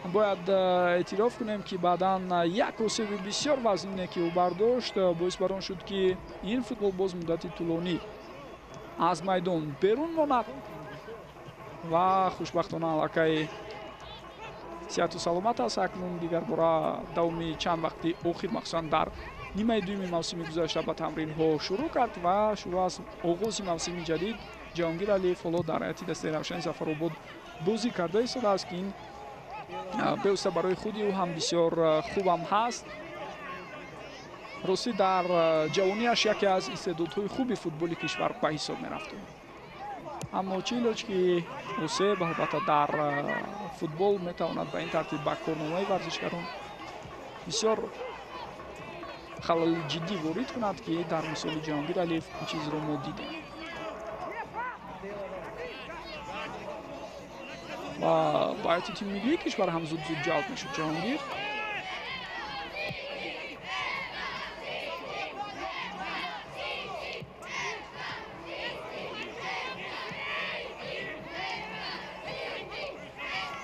A: бояд эътироф кунем, ки баъдан як осеби бисёр вазнине, ки ӯ бардошт, боис бар он шуд, ки ин футболбоз муддати тӯлонӣ аз майдон берун монад ва хушбахтона аллакай сиҳату саломат аст. Акнун дигар бора давоми чанд вақти охир, махсусан дар нимаи дуюми мавсими гузашта, ба тамринҳо шурӯъ кард ва шурӯъ аз оғози мавсими ҷадид Ҷаҳонгир Алиев ҳоло дар ҳайати дастаи Равшани Зафаробод бозӣ карда истодааст, ки ин бевосита барои худи ӯ ҳам бисёр хубам ҳаст. Ростӣ, дар ҷавониаш яке аз истеъдодҳои хуби футболи кишвар ба ҳисоб мерафт, аммо чӣ илоҷ, ки осеб албатта дар футбол метавонад ба ин тартиб ба корномаи варзишгарон бисёр халали ҷиддӣ ворид кунад, ки дар мисоли Ҷаҳонгир Алиев ин чизро мо дидем. Ва ба ҳайати тими миллии кишвар ҳам зуд зуд ҷалб мешуд Ҷаҳонгир.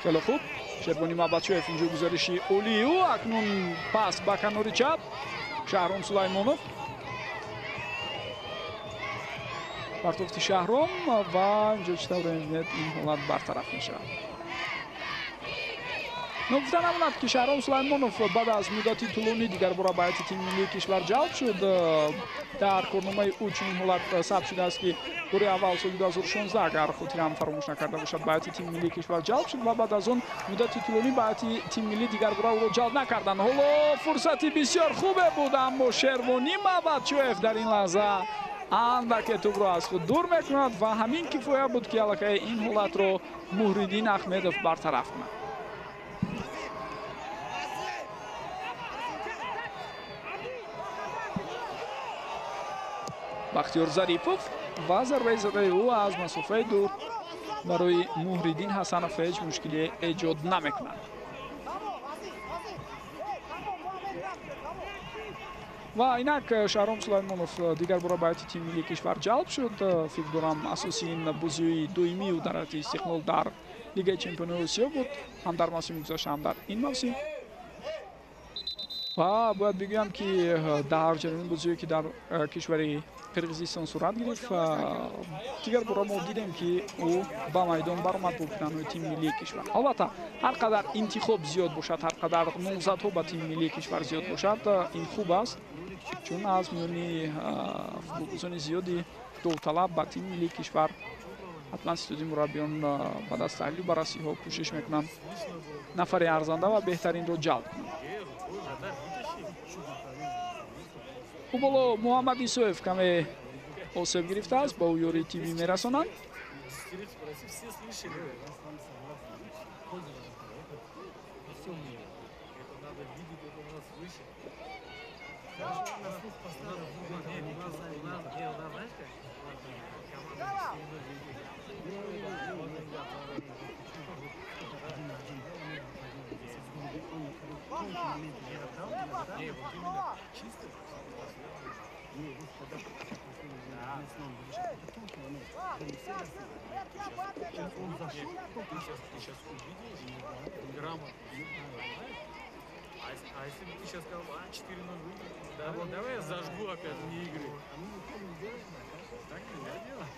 A: Хеле хуб, Шервони Мабатшоев, инҷо гузариши олии ӯ. Акнун пас ба канори чап, Шаҳром Сулаймонов, партофти Шаҳром ва инҷо чӣ тавр мебинед, ин ҳолат бартараф мешавад. Ногуфта намонад, ки Шаҳром Сулаймонов баъд аз муддати тӯлонӣ дигар бора ба ҳайати тими миллии кишвар ҷалб шуд. Дар корномаи ӯ чунин ҳолат сабт шудааст, ки бори аввал соли 2016, агар хотирам фаромӯш накарда бошад, ба ҳайати тими миллии кишвар ҷалб шуд ва баъд аз он муддати тӯлонӣ ба ҳайати тими миллӣ дигар бора ӯро ҷалб накарданд. Ҳоло фурсати бисёр хубе буд, аммо Шервонӣ Мабатчоев дар ин лаҳза андаке тӯбро аз худ дур мекунад ва ҳамин кифоя буд, ки аллакай ин ҳолатро Муҳриддин Аҳмедов бартараф кунад. Бахтиёр Зарипов ва зарбаи задаи ӯ аз масофаи дур барои Муҳриддин Ҳасанов ҳеҷ мушкиле эҷод намекунад. Ва инак Шаҳром Сулаймонов дигар бора ба ҳайати тими миллии кишвар ҷалб шуд. Фикр дорам, асоси ин бозиҳои доимии ӯ дар ҳайати Истиқлол дар Лигаи чемпионои Осиё буд, ҳам дар мавсими гузашта, ҳам дар ин мавсим. Ва бояд бигӯям, ки дар ҷараёни бозиҳое, ки дар кишвари Қирғизистон сурат гирифт, дигар бора мо дидем, ки ӯ ба майдон баромад бо пиранҳои тими миллии кишвар. Албатта, ҳар қадар интихоб зиёд бошад, ҳар қадар номзадҳо ба тими миллии кишвар зиёд бошад, ин хуб аст, чун аз миёни футболбозони зиёди довталаб ба тими миллии кишвар ҳатман ситоди мураббиён ба даст таҳлилу баррасиҳо кӯшиш мекунанд нафари арзанда ва беҳтаринро ҷалб кунанд. Хуб, ҳоло Муҳаммад Исоев каме осеб гирифтааст, ба ӯ ёрии тиббӣ мерасонанд.
C: А если бы ты сейчас сказал, а, 4-0 выиграл, да, вот давай я зажгу опять вне игры. Так нельзя делать.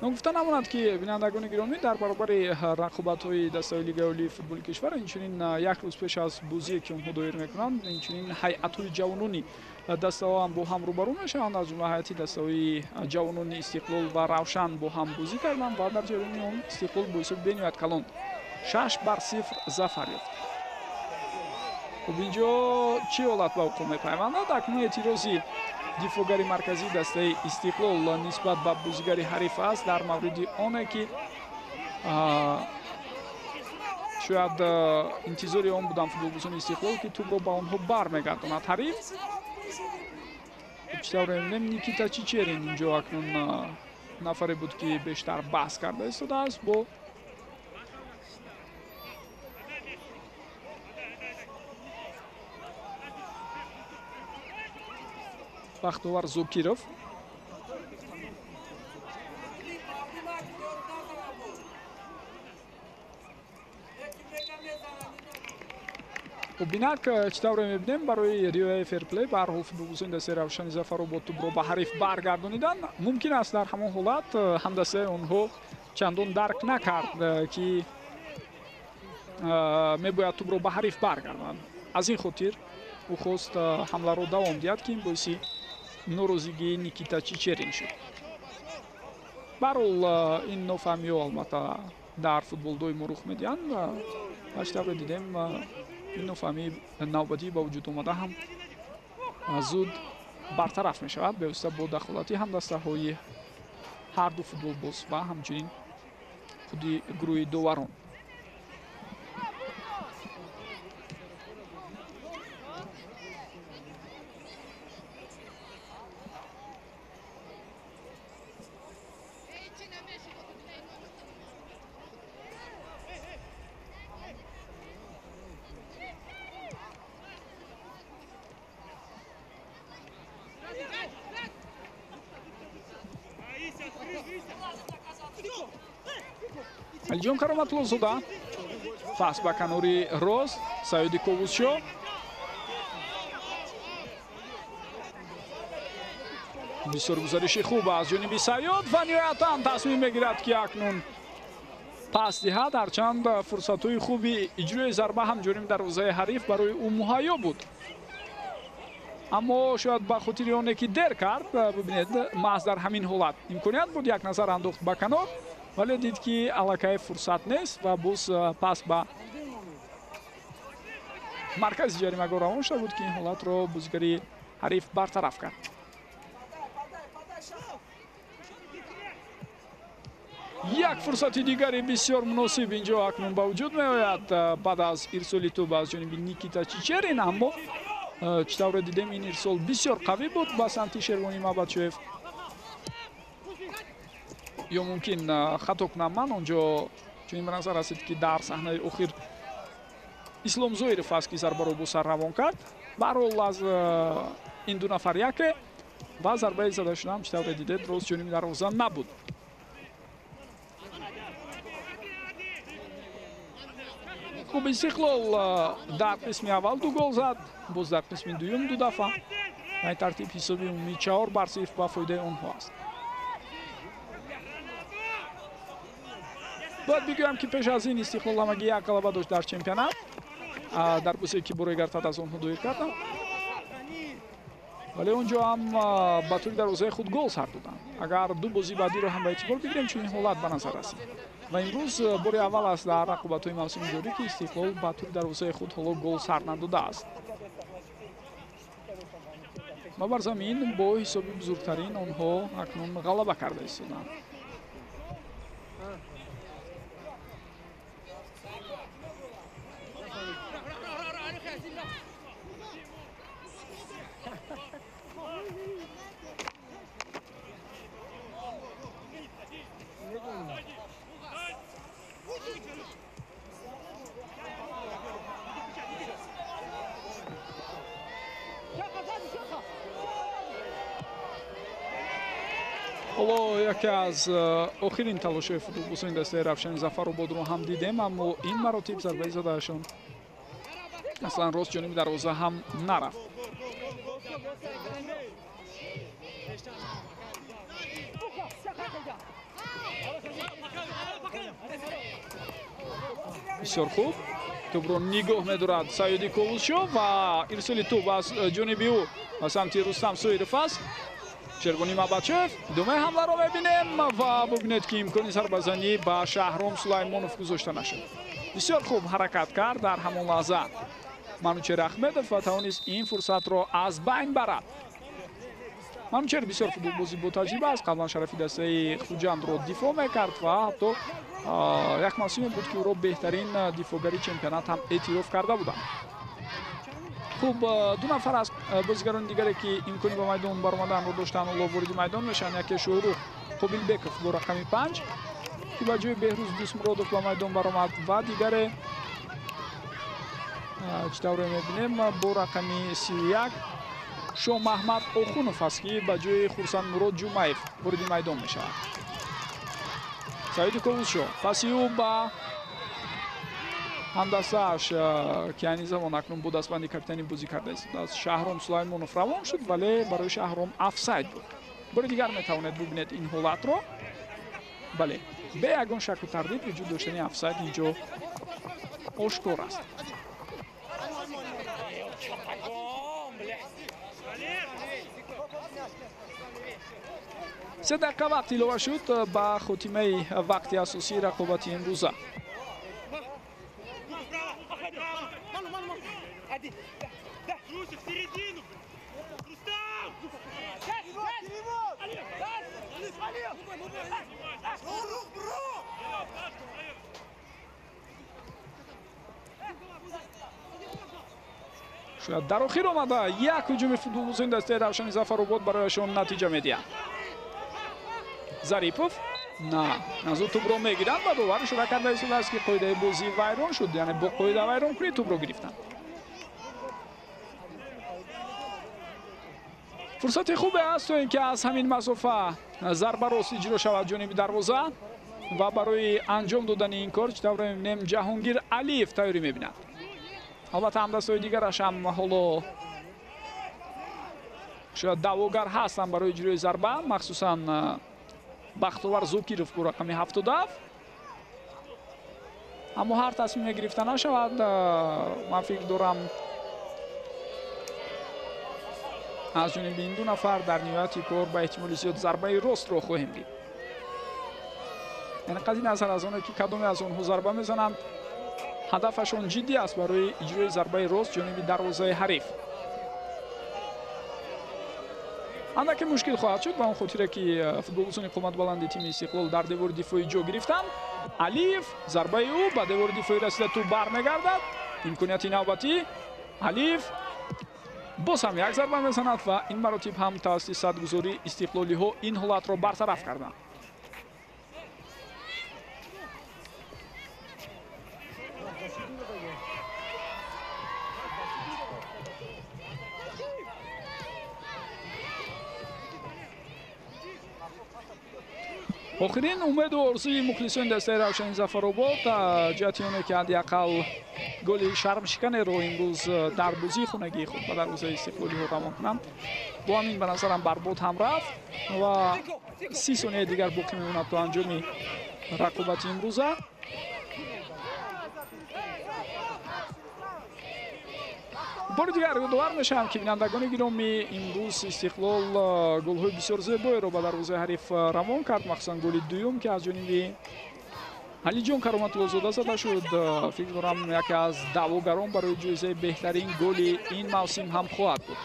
A: Ногуфта намонад, ки бинандагони гиромӣ, дар баробари рақобатҳои дастаҳои Лигаи олии футболи кишвар, инчунин як рӯз пеш аз бозие, ки онҳо доир мекунанд, инчунин ҳайатҳои ҷавонони дастаҳо ҳам бо ҳам рӯбарӯ мешаванд. Аз ҷумла ҳайати дастаҳои ҷавонони Истиқлол ва Равшан бо ҳам бозӣ карданд ва дар ҷараёни он Истиқлол бо ҳисоби бениҳоят калон 6-0 зафар ёфт. Хуб, инҷо чӣ ҳолат ба вуқӯъ мепайвандад? Акнун эътирози дифоъгари марказии дастаи Истиқлол нисбат ба бозигари ҳариф аст дар мавриди оне ки шояд интизори он буданд футболбозони Истиқлол, ки тӯбро ба онҳо бармегардонад ҳариф. Чӣ тавр мебинем, Никита Чичерин инҷо акнун нафаре буд, ки бештар баҳс карда истодааст бо Бахтовар Зокиров. Хуб, бинак, чӣ тавре мебинем, барои риояи ферплей ба ҳар ҳол футболбозони дастаи Равшани Зафаробод тӯбро ба ҳариф баргардониданд. Мумкин аст дар ҳамон ҳолат ҳамдастаи онҳо чандон дарк накард, ки мебояд тӯбро ба ҳариф баргардонад. Аз ин хотир ӯ хост ҳамларо давом диҳад, ки ин боиси норозигии Никита Чичерин шуд. Ба ҳар ҳол ин нофаҳмиҳо албатта дар футбол доимо рух медиҳанд ва чӣ тавре дидем, ин нофаҳмии навбатӣ ба вуҷуд омада ҳам зуд бартараф мешавад бевосита бо дахолати ҳамдастаҳои ҳар ду футболбоз ва ҳамчунин худи гурӯҳи доварон. Алиҷон Кароматуллозода пас ба канори рост Саёди Ковусшо. Бисёр гузариши хуб аз ҷониби Саёд ва ниҳоятан тасмим мегирад, ки акнун пас диҳад, ҳарчанд фурсатҳои хуби иҷрои зарба ҳам ҷониби дарвозаи ҳариф барои ӯ муҳайё буд. Аммо шояд ба хотири оне ки дер кард, бибинед, маҳз дар ҳамин ҳолат имконият буд, як назар андохт ба канор, вале дид, ки аллакай фурсат нест ва боз пас ба маркази ҷаримагоҳ равон шуда буд, ки ин ҳолатро бозигари ҳариф бартараф кард. Як фурсати дигари бисёр муносиб инҷо акнун ба вуҷуд меояд баъд аз ирсоли тӯб аз ҷониби Никита Чичерин, аммо чӣ тавре дидем, ин ирсол бисёр қавӣ буд ба самти Шервони Мабатшоев. Ё мумкин хато кунам ман, онҷо чунин ба назар расид, ки дар саҳнаи охир Ислом Зоиров аст, ки зарбаро бо сар равон кард. Ба ҳар ҳол аз ин ду нафар яке ва зарбаи зада шудаам, чӣ тавре дидед, рост ҷониби дарвоза набуд. Хуб, Истиқлол дар қисми аввал 2 гол зад, боз дар қисми дуюм 2 дафъа. Ба ин тартиб ҳисоби умумӣ 4-0 ба фоидаи онҳо аст. Бояд бигӯям, ки пеш аз ин Истиқлол ҳамагӣ як ғалаба дошт дар чемпионат, дар бозие ки бори гартад аз онҳо доир кардам, вале онҷо ҳам ба тӯри дарвозаи худ гол сар доданд. Агар ду бозии баъдиро ҳам ба эътибор бигирем, чунин ҳолат ба назар расид. Ва имрӯз бори аввал аст дар рақобатҳои мавсими ҷорӣ, ки Истиқлол ба тӯри дарвозаи худ ҳоло гол сар надодааст. Ва бар замин бо ҳисоби бузургтарин онҳо акнун ғалаба карда истоданд. Ҳоло яке аз охирин талошҳои футболбозони дастаи Равшани Зафарободро ҳам дидем, аммо ин маротиб зарбаи задаашон аслан рост ҷониби дарвоза ҳам нарафт. Бисёр хуб тӯбро нигоҳ медорад Саёди Ковусшо ва ирсоли тӯб аз ҷониби ӯ ба самти Рустам Соиров аст. Шервони Мабатшоев думаи ҳамларо мебинем ва бубинед, ки имкони зарбазанӣ ба Шаҳром Сулаймонов гузошта нашуд. Бисёр хуб ҳаракат кард дар ҳамон лаҳза Манучер Ахмедов ва тавонист ин фурсатро аз байн барад. Манучер бисёр футболбози ботаҷриба аст, қаблан шарафи дастаи Хуҷандро дифоъ мекард ва ҳатто як мавсиме буд, ки ӯро беҳтарин дифоъгари чемпионат ҳам эътироф карда буданд. Хуб, ду нафар аз бозигарони дигаре, ки имкони ба майдон баромаданро доштанд, ҳоло вориди майдон мешаванд. Яке Шоҳрух Қобилбеков бо рақами 5, ки ба ҷои Беҳрӯз Дӯстмуродов ба майдон баромад, ва дигаре, чӣ тавре мебинем, бо рақами 31 Шоҳмаҳмад Охунов аст, ки ба ҷои Хурсандмурод Ҷумаев вориди майдон мешавад. Саиди Ковусшоҳ паси ӯ ба ҳамдастааш, ки айни замон акнун бо дастбанди капитани бозӣ карда истодааст, Шаҳром Сулаймонов равон шуд, вале барои Шаҳром офсайд буд. Бори дигар метавонед бубинед ин ҳолатро. Бале, бе ягон шаку тардид вуҷуд доштани офсайд инҷо ошкор аст. Се дақиқа вақт илова шуд ба хотимаи вақти асосии рақобати имрӯза. Шояд дар охир омада як ҳуҷуми футболбозони дастаи Равшани Зафаробод барояшон натиҷа медиҳад. Зарипов на аз ӯ тӯбро мегиранд ва довар ишора карда истодааст, ки қоидаи бозӣ вайрон шуд, яъне бо қоида вайрон кунӣ тӯбро гирифтанд. Фурсати хубе аст, то ин ки аз ҳамин масофа зарба рост иҷро шавад ҷониби дарвоза ва барои анҷом додани ин кор чӣ тавр мебинем, Ҷаҳонгир Алиев тайёрӣ мебинад. Албатта ҳамдастҳои дигараш ҳам ҳоло шояд даъвогар ҳастанд барои иҷрои зарба, махсусан Бахтовар Зокиров бо рақами 77. Аммо ҳар тасмиме гирифта нашавад, ман фикр дорам аз ҷониби ин ду нафар дар ниҳояти кор ба эҳтимоли зиёд зарбаи ростро хоҳем дид. Яъне қатъи назар аз оне, ки кадоме аз онҳо зарба мезананд, ҳадафашон ҷиддӣ аст барои иҷрои зарбаи рост ҷониби дарвозаи ҳариф. Андаке мушкил хоҳад шуд ба он хотире, ки футболбозони қоматбаланди тими Истиқлол дар девори дифоӣ ҷо гирифтанд. Алиев, зарбаи ӯ ба девори дифоӣ расида тӯб бармегардад. Имконияти навбатӣ, Алиев боз ҳам як зарба мезанад ва ин маротиб ҳам тавассути садгузорӣ истиқлолиҳо ин ҳолатро бартараф карданд. Охирин умеду орзуи мухлисони дастаи Равшани Зафаробод ҷиҳати оне, ки ҳадди ақал голи шармшиканеро имрӯз дар бозии хонагии худ ба дарвозаи истиқлолиҳо равон кунанд, бо ҳамин ба назарам барбод ҳам рафт ва 30 сонияи дигар боқӣ мемонад то анҷоми рақобати имрӯза. Бори дигар ёдовар мешавам, ки бинандагони гиромӣ, имрӯз Истиқлол голҳои бисёр зебоеро ба дарвозаи ҳариф равон кард, махсусан голи дуюм, ки аз ҷониби Алиҷон Кароматуллозода зада шуд. Фикр дорам, яке аз даъвогарон барои ҷоизаи беҳтарин голи ин мавсим ҳам хоҳад буд.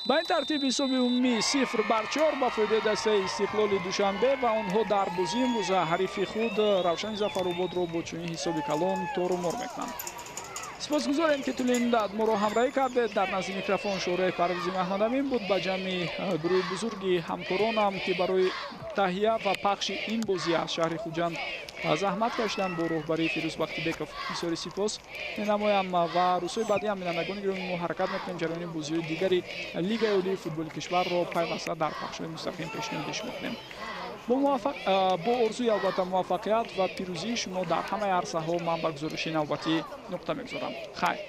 A: Ба ин тартиб ҳисоби умумӣ 0-4 ба фоидаи дастаи Истиқлоли Душанбе ва онҳо дар бозии имрӯза ҳарифи худ Равшани Зафарободро бо чунин ҳисоби калон торумор мекунанд. Сипосгузорем, ки тӯли ин муддат моро ҳамроҳӣ кардед. Дар назди микрофон Шӯраи Парвизи Маҳмадамин буд ба ҷамъи гурӯҳи бузурги ҳамкоронам, ки барои таҳия ва пахши ин бозӣ аз шаҳри Хуҷанд заҳмат кашиданд бо роҳбарии Фирӯз Бахтибеков. Бисёри сипос менамоям ва рӯзҳои баъдӣ ҳам бинандагони гиромӣ мо ҳаракат мекунем ҷараёни бозиҳои дигари Лигаи олии футболи кишварро пайваста дар пахшҳои мустақим пешниҳоди шумо кунем. Бо орзуи албатта муваффақият ва пирӯзии шумо дар ҳамаи арсаҳо ман ба гузориши навбатӣ нуқта мегузорам. Хайр.